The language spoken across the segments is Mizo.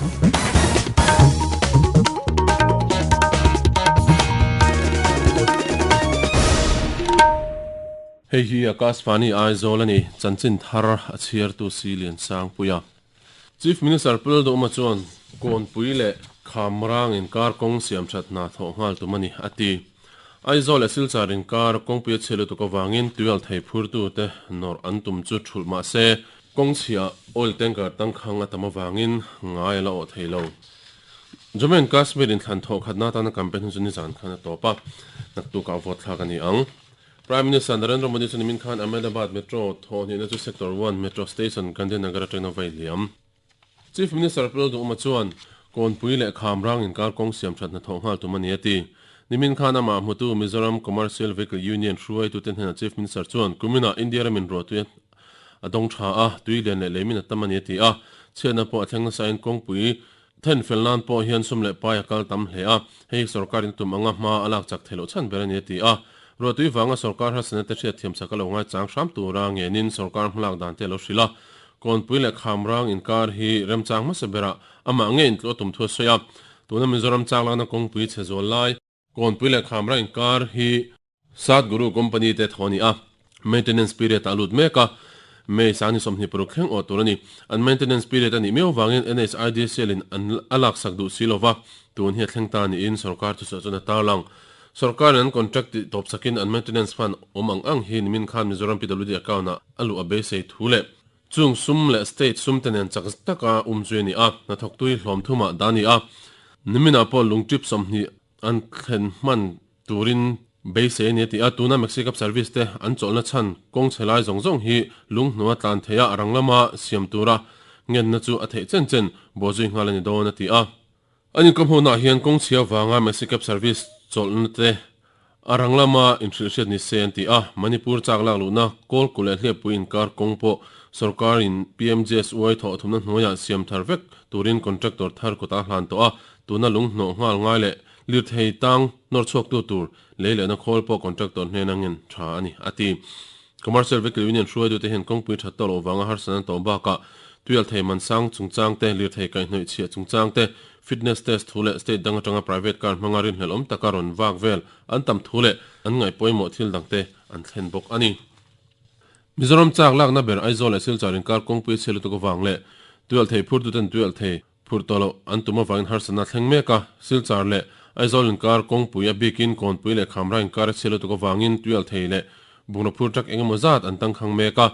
Hei hi Akashvani Aizawl a ni, chanchin thar a chhiartu si Liansangpuia. Chief Minister Pu Lalduhma chuan Kawnpui leh Khamrang inkar kawng siamthat hna thawh nghal tum a ni, a ti. Aizawl leh Silchar inkar kawngpui a chhe lutuk avangin tuialthei phurtute nawrh an tum chu thulh mah se, kawng chhiah oil tanker tangkhang a tam avangin ngai a la awh thei lo. Jammu and Kashmir inthlan thawh khatna atana campaign hun chu nizan khan a tawp a, naktukah vote thlak a ni ang. Prime Minister Narendra Modi chu nimin khan Ahmedabad Metro thawhhnihna chu Sector One Metro Station, Gandhinagar atangin a vai liam. Chief Minister Pu Lalduhuma chuan Kawnpui leh Khamrang inkar kawng siam that hnathawh nghal tum a ni a ti. Nimin khan amah hmutu Mizoram Commercial Vehicle Union hruaitute hnenah Chief Minister chuan kuminah India ramin ruahtui a dawng tha a, tui lian leh leimin a tam a ni a ti a. Chhiatna pawh a thleng nasain kawngpui Then fel nan pawh hian sum leh pai a kal tam hle a, hei sorkar in tum anga hma a lak chak theih loh chhan ber a ni a ti a. Ruahtui vanga sorkar harsatna te hriat thiam chak a lo ngai chang hram tura ngenin sorkar hmalak dan te a lo hrilh a. Kawnpui leh Khamrang inkar hi remchang hmasa berah amah ngei intluh a tum thu a sawi a. Tuna Mizoram chak lakna kawngpui chhe zual lai, Kawnpui leh Khamrang inkar hi Satguru company te thaw a ni a, maintenance period ah a lut mek a, May sang ni 26 thleng awh tur a ni. An maintenance period a nih miau vangin NHIDCL in an a laksak duh si lova, tun hi a thleng ta niin sorkar thuchhuah chuan a tarlang. Sorkar in an contract tih tawp sakin an maintenance fund awm ang ang hi nimin khan Mizoram PWD account ah a luh a beisei thu leh chung sum leh state sum te nen chak taka um zui a ni a, hnathawktui hlawm thumah dah a ni a. Niminah pawh lungtip 20 an thlen hman turin beisei a ni a ti a, tuna Maxi Cab Service te an chawlhna chhan kawng chhe lai zawng zawng hi lunghnua tlan theih a rang lama siam tura ngenna chu a theih chen chen bawhzui nghal a ni dawn a ti a. An inkawmhmuhnah hian kawng chhia vanga Maxi Cab Service chawlhna te a rang lama inhrilhhriat ni se an ti a, Manipur chak lak luhna Kawlkulh leh Hliappui inkar kawng pawh sorkarin PMGSY thawh thumna hnuaiah siam thar vek turin contractor thar kutah a hlan tawh a, tuna lunghnawh nghal ngai leh Lirthei tang nawr chhuaktu tur lei lehna khawl pawh contractor hnena ngen tha a ni, a ti. Commercial Vehicle Union hruaitute hian kawngpui that tawh loh vanga harsatna an tawh bakah tuialthei man sang chungchang te, lirthei kaihhnawih chhiah chungchang te, fitness test thu leh state dang atanga private car hmanga rinhlelh awm taka rawn vak vel an tam thu leh an ngaih pawimawh thil dangte an thlen bawk a ni. Mizoram chak lakna ber Aizawl leh Silchar inkar kawngpui chhe lutuk avang leh tuialthei phurtuten tuialthei Phurh tawh loh an tum avangin harsatna a thleng mek a, Silchar leh Aizawl inkar kawngpui a bikin Kawnpui leh Khamra inkar a chhia lutuk avangin tuialthei leh bungraw phur truck eng emaw zat an tangkhang mek a.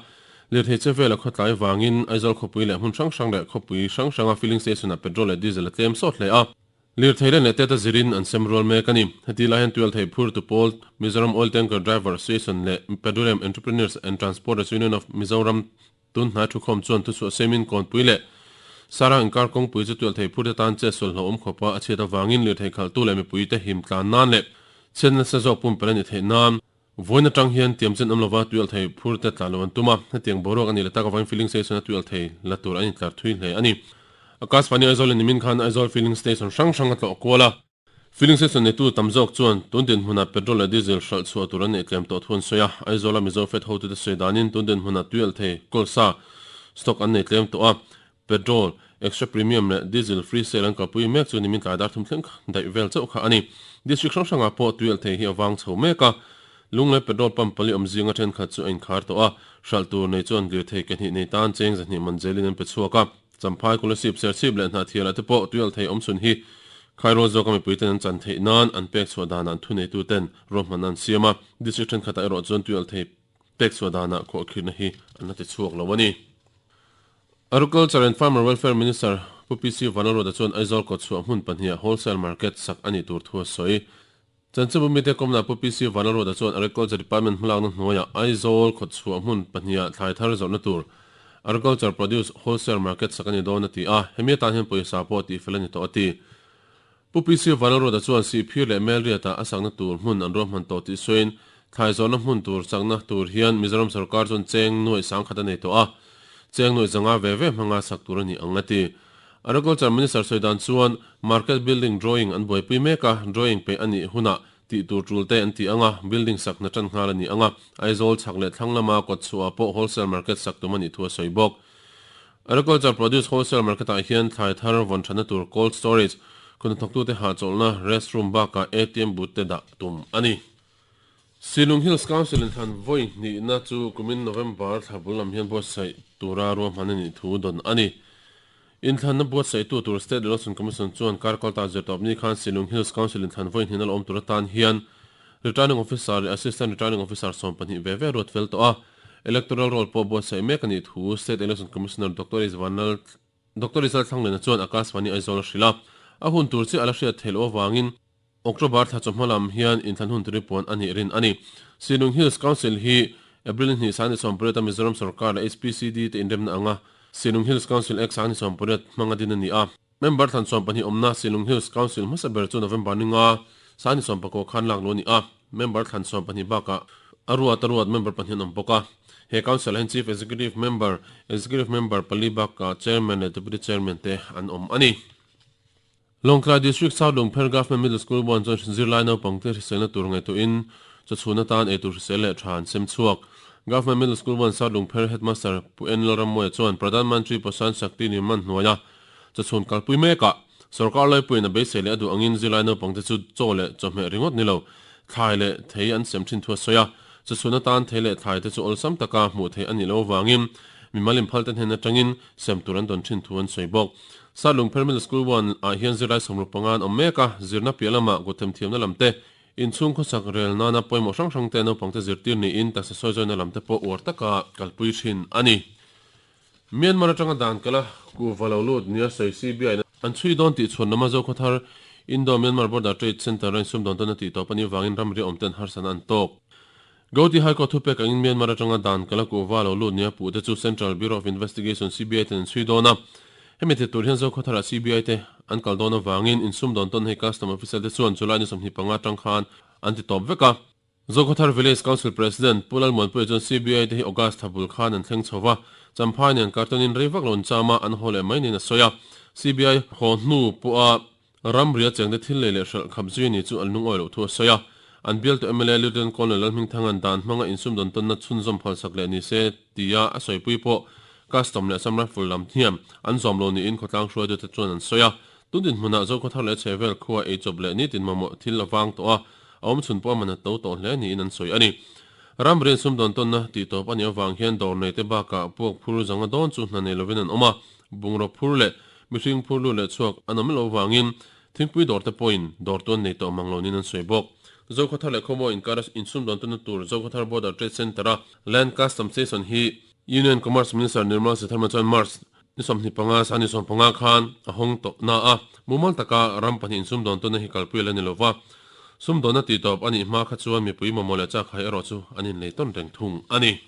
Lirthei che vela khawtlai vangin Aizawl khawpui leh hmun hrang hrang leh khawpui hrang hranga filling station ah petrol leh diesel a tlem sawt hle a. Lirthei len leh tet a zirin an sem rual mek a ni. Heti lai hian tuialthei phur tu pawl Mizoram Oil Tanker Driver Association leh Petroleum Entrepreneurs and Transporters Union of Mizoram Tun hnai thukhawm chuan thuchhuah semin Kawnpui leh Sarang inkar kawngpui chu tualthei phurte tan che sual hlauhawm khawpa a chhiat avangin lirthei khalhtu leh mipuite him tlan nan leh chhiat nasa zawk pumpelh a ni theih nan vawiin atang hian tiamchen awm lova tualthei phurte tlan lo an tum a, hetiang boruak a nih leh tak avangin filling station a tualthei la tur an intlar thui hle a ni. Akashvani Aizawl in nimin khan Aizawl filling station hrang hrang a tlawh kual a. Filling station neitu tam zawk chuan tun dinhmunah petrol leh diesel hralh chhuah tur an neih tlem tawh thu an sawi a, Aizawla Mizo Fed hotute sawi danin tun dinhmunah tuialhthei, kawlsa, stock an nei tlem tawh a, petrol, extra premium leh diesel free sale an kalpui mek chu nimin tlai dar thum thleng daih vel chauh kha a ni. District hrang hrangah pawh tuialhthei hi a vang chho mek a, lung leh petrol pump pali awm zinga thenkhat chu a inkhar tawh a, hralh tur nei chuan lirthei ke hnih nei tan cheng zahnih man zelin an pe chhuak a. Champhai Kolasib Serchhip leh Hnahthial ah te pawh tuialthei awmchhun hi Khairawl zawka mipui ten an chan theih nan an pek chhuah danah an thuneitu ten ruahmanna an siam a, district thenkhatah erawh chuan tuialthei pek chhuah danah khuahkhirhna hi an la ti chhuak lo a ni. Agriculture and Farmer Welfare Minister Pu PC Vanlalruata chuan Aizawl kawtchhuah hmun pahniha wholesale market sak a nih tur thu a sawi. Chanchinbu mite kawmna Pu PC Vanlalruata chuan Agriculture Department hmalakna hnuaiah Aizawl khawtchhuah hmun pahniha thlai thar zawrhna tur Agriculture Produce Wholesale Market sak a ni dawn a ti a, hemi atan hian pawisa pawh tihfel a ni tawh a ti. Pu PC Vanlalruata chuan Sihphir leh Melriatah a sakna tur hmun an ruahman tawh tih sawiin thlai zawrhna hmun tur sakna tur hian Mizoram sorkar chuan cheng nuaih sangkhat a nei tawh a, cheng nuaih zanga ve ve hmanga sak tur a ni ang a ti. Agriculture Minister sawi dan chuan Market Building Drawing an buaipui mek a, drawing peih a nih hunah tih tur tul te an ti ang a, building sak hna tan nghal a ni ang a, Aizawl chhak leh thlang lama kawtchhuah ah pawh wholesale market sak tum a nih thu a sawi bawk. Agriculture Produce Wholesale Market-ah hian thlai thar vawn thatna tur cold storage, khawnhnathawktute hahchawlhna, rest room bakah ATM booth te dah tum a ni. Silung Hills Council inthlan vawi hnihna chu kumin November thla bul lam hian buatsaih tura ruahman a nih thu dawn a ni. Inthlanna buatsaihtu tur State Election Commission chuan kar kalta zirtawp ni khan Silung Hills Council inthlan vawi hnihna la awm tur atan hian Returning Officer leh Assistant Returning Officer 12 ve ve ruat fel tawh a, Electoral Roll pawh buatsaih mek a nih thu State Election Commissioner Doctor Isvanlal Doctor Rizal Thlanglena chuan Akashvani Aizawl a hrilh a, a hun tur chiah a la hriat theih loh avangin October thla chawhma lam hian inthlan hun turi puan a nih rin a ni. Silung Hills Council hi April ni hnih 28 a Mizoram sorkar leh HPCD te inremna anga Silung Hills Council Act 28 hmanga din a ni a. Member thlan 12 awmna Silung Hills Council hmasa ber chu November ni nga 19 khan lak luh a ni a. Member thlan 12 bakah a ruat a ruat member pahnih an awm bawk a. He Council ah hian Chief Executive Member, Executive Member pali bakah Chairman leh Deputy Chairman te an awm a ni. Lawngtlai District South Lungpher Government Middle School buan chuan zirlai naupangte hriselna tur ngaihtuahin chawchhun atan eitur hrisel leh tha an sem chhuak. Government Middle School buan South Lungpher Headmaster Pu En Lalrammuaia chuan Pradhan Mantri Poshan Shakti Nirman hnuaia chawchhun kalpui mekah sorkar laipuiin a beisei leh a duh angin zirlai naupangte chu chaw leh chawhmeh ringawt ni lo thlai leh thei an sem thin thu a sawi a. Chawchhun atan thei leh thlai te chu awlsam taka hmuh theih a nih loh avangin mimal inphalte hnen atangin sem tur an dawn thin thu an sawi bawk. Sat Lungpher Middle School One ah hian zirlai 65 an awm mek a, zirna piah lamah kuthem thiamna lam te, inchhung khawsak rel nana pawimawh hrang hrang te naupangte zirtir niin taksa sawi zawina lam te pawh uar taka kalpui thin a ni. Myanmar atanga dan kala kuhva lo lut nia sawi CBI in an chhui dawn tih chhuan lama Zokhawthar Indo-Myanmar Border Trade Centre a insumdawn tawn a tih tawp a nih vangin ramri awm ten harsatna an tawk. Gauhati High Court thupek angin Myanmar atanga dan kala kuhva lo lut nia puhte chu Central Bureau of Investigation, CBI, ten an chhui dawn a. Hemi thil tur hian Zokhawtharah CBI te an kal dawn avangin insumdawn tawn hei Custom officer te chuan July ni 25 atang khan an ti tawp vek a. Zokhawthar Village Council President Pu Lalmuanpuia chuan CBI te hi August thla bul khan an thleng chho va, Champhai nen kartawnin rei vak lo an cham a, an haw leh mai niin a sawi a. CBI haw hnu pawha Ramria chengte thil lei leh hralh khap zui a ni chu an lungawi loh thu a sawi a. An bialtu mla Lieutenant Colonel Lalhmingthanga'n dan hmanga insumdawn tawnna chhunzawm phalsak leh ni se tia a sawipui pawh Custom leh Assam Rifle lam thiam an zawm lo niin khawtlang hruaitute chuan an sawi a. Tun dinhmunah Zokhawthar leh chhehvel khua eichawp leh nitin mamawh thil a vang tawh a, a awm chhun pawh a man a to tawh hle niin an sawi a ni. Ramri insumdawn tawnna tihtawp a nih avang hian dawr neite bakah puak phur zanga dawn chu hna nei lovin an awm a, bungraw phur leh Mihring phur lut leh chhuak an awm loh vangin thingpui dawr te pawhin dawr tuan nei tawh mang lo niin an sawi bawk. Zokhawthar leh Khawmaw inkara insumdawn tuna tur Zokhawthar Border Trade Centre-a Land Custom Station hi Union Commerce Minister Nirmala Sitharaman chuan March ni 25, sani 15 khan a hawng tawh na a, mumal taka ram pahnih insumdawn tuna hi kalpui a la ni lova, sumdawnna tihtawp a nih hma kha chuan mipui mamawh leh chak hai erawh chu an inlei tawn reng thung a ni.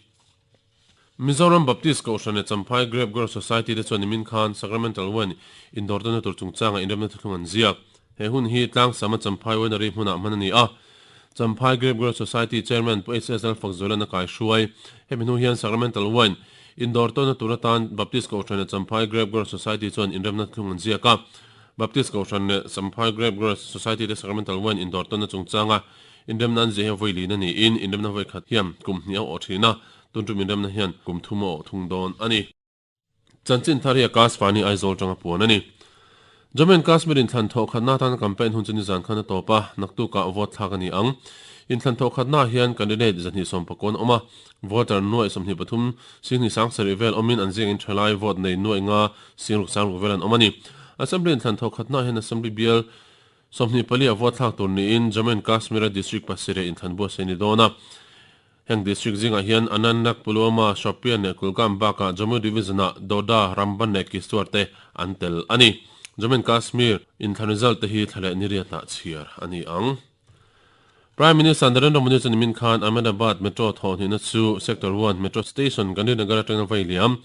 Mizoram Baptist Kohhran leh Champhai Grape Girls Society te chuan nimin khan Sacramental Wine indawrtawna tur chungchanga inremna thuthlung an ziak. He hun hi Tlangsama Champhai Winery hmunah hman a ni a. Champhai Grape Girls Society Chairman Pu HS Lalfakzuala'n a kaihruai. Hemi hnu hian Sacramental Wine indawrtawna tur atan Baptist Kohhran leh Champhai Grape Girls Society chuan inremna thuthlung an ziak a. Baptist Kohhran leh Champhai Grape Girls Society te Sacramental Wine indawrtawna chungchanga Inremna an ziah hi vawi lin a niin inremna vawi khat hian kum hnih a awh thin a, tun tum inremna hian kum thum a awh thung dawn a ni. Chanchin thar hi Akash Vani Aizawl tanga puan a ni. Jammu and Kashmir inthlan thawh khatna atana campaign hun chu nizan khan a tawp a, naktukah vote thlak a ni ang. Inthlan thawh khatnaah hian candidate 219 a awm a, voter nuaih 23 singhnih sangsarih vel awmin an zingin thalai vote nei nuaih nga singruk sangruk vel an awm a ni. Assembly inthlan thawh khatnaah hian Assembly bial 24 a vote thlak tur niin Jammu and Kashmir-a district pasarih inthlan buatsaih a ni dawn a. Heng district zingah hian Anantnag, Pulwama, Shopian leh Kulgam bakah Jammu division-ah Doda, Ramban leh Kishtwar te an tel a ni. Jammu and Kashmir inthlan result te hi thla leh niriatah chhiar a ni ang. Prime Minister Narendra Modi chuan nimin khan Ahmedabad Metro thawhhnihna chu Sector 1 Metro Station, Gandhinagar atangin a vei liam.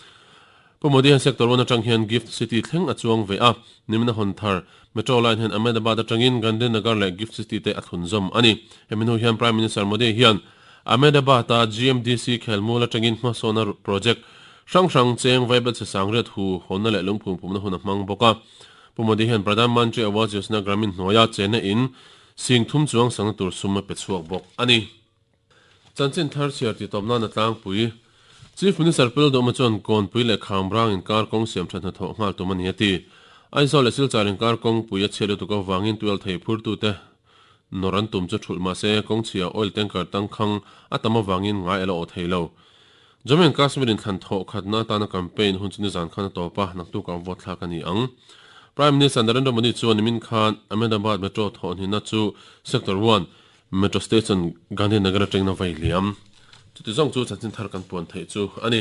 Pu Modi hian Sector 1 atang hian Gift City thleng a chuang ve a, nimin a hawn thar. Metro line hian Ahmedabad atangin Gandhinagar leh Gift City te a thlunzawm a ni. Hemi hnu hian Prime Minister Modi hian Ahmedabad-a GMDC khelmual atangin hmasawna project hrang hrang cheng vaibelchhe sangriat hu hawnna leh lungphum pumna hun a hmang bawk a. Pu Modi hian Pradhan Mantri Awas Yojana Gramin hnuaia chenna in sing thum chuang sangna tur sum a pe chhuak bawk a ni. Chanchin thar chhiar tih tawp nan a tlangpui. Chief Minister Pu Lalduhma chuan Kawnpui leh Khamrang inkar kawng siam that hnathawh nghal tum a ni a ti. Aizawl leh Silchar inkar kawngpui a chhiat lutuk avangin tual thei phurtute nawr an tum chu thulh mahse kawngchhia oil tanker tangkhang a tam avangin ngai a la awh thei lo. Jammu and Kashmir inthlan thawh khatna atana campaign hun chu nizan khan a tawp a, naktukah vote thlak a ni ang. Prime Minister Narendra Modi chuan nimin khan Ahmedabad Metro thawhhnihna chu Sector One Metro Station Gandhinagar atangin a vai liam. Chuti zawng chu chanchin thar kan puan theih chu a ni.